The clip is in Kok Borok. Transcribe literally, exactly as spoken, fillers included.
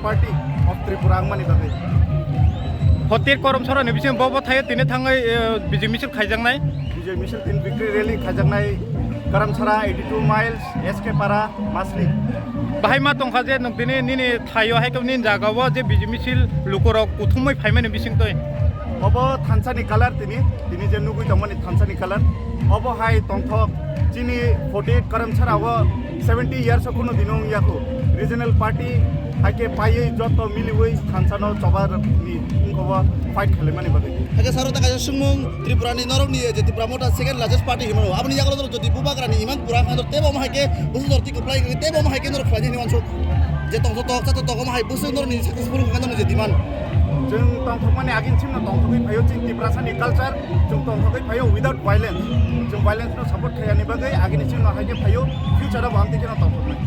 Party of Tripura wngmani bagwi. Hotir Karamchara ni bising bo bo thaio tini thangwi, eh, bijoi misil khaijaknai. Bijoi misil tin victory rally khaijaknai Karamchara eighty two miles, S K Para, Masri. Bahai ma tongkha je nwng tini nini thaio hai khe nini jaga o je bijoi misil lukurok kuthumwi phaimani bising twi. Obo thansa ni color tini, tini je nugwi tongmani thansa ni color. Obo hai tongthok chini forty eight Karamchara o seventy years o kunu dino wngya kho. Regional party hai khe paiwi joto miliwi thansa no choba ni wngkha o fight khalaimani bagwi. Hakhe saro ta kaisa swngmung Tripura ni norok ni je Tipra Motha second largest party hinmano. Aboni yagulo jodi Bubagra ni iman pura khan tebo omo hai khe busu dor tiko plai khe tebo omo hai khe norok khlai ni hinmano. Je tongthok tok, chathok tok omo hai busu norok ni successful khan norok ni je demand. Chwng tongthokmani agin chimno tongthokwi phaio chini Tiprasa ni culture, chwng tongthokwi phaio without violence. Chwng violence no support khayani bagwi agini chimno hai khe phaio future o bo amtwi kheno tongthoknai.